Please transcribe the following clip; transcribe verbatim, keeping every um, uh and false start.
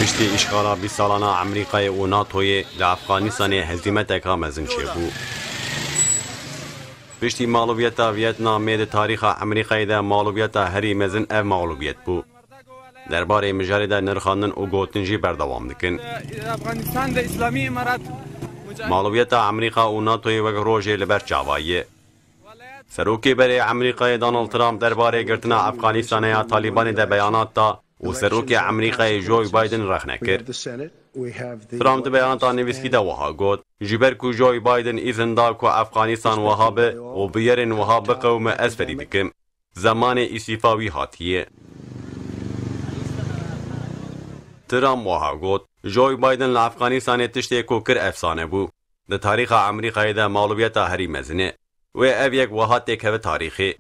Piştî îşxala bîst salana Amerîkayê û NATOyê li Efxanistanê hezîmeteka mezin çêbû. Piştî malûviyeta Vietnamê di tarîxa Amerîkayê de malûviyeta herî mezin ev malûviyet bû. Derbarê mijarê de nirxandin û gotin jî berdewam dikin. Malûviyeta Amerîka û NATOyê wek rojê li ber çava ye. Serokê berê Amerîkayê Donald Trump derbarê girtina Efxanistanê ya Talîbanê de beyanat da û Serokê Amerîkayê Joe Biden rexne kir. Trump di beyanata nivîskî de wiha got, Ji ber ku Joe Biden îzin da ku Efxanistan wiha be û bûyerên wiha biqewime, ez ferî dikim. Zemanê îstîfa wî hatiye. Trump wiha got, Joe Biden li Efxanistanê tiştê ku kir efsane bû. Di tarîxa Amerîkayê de malûviyeta herî mezin e. Wê ev yek wiha têkeve tarîxê.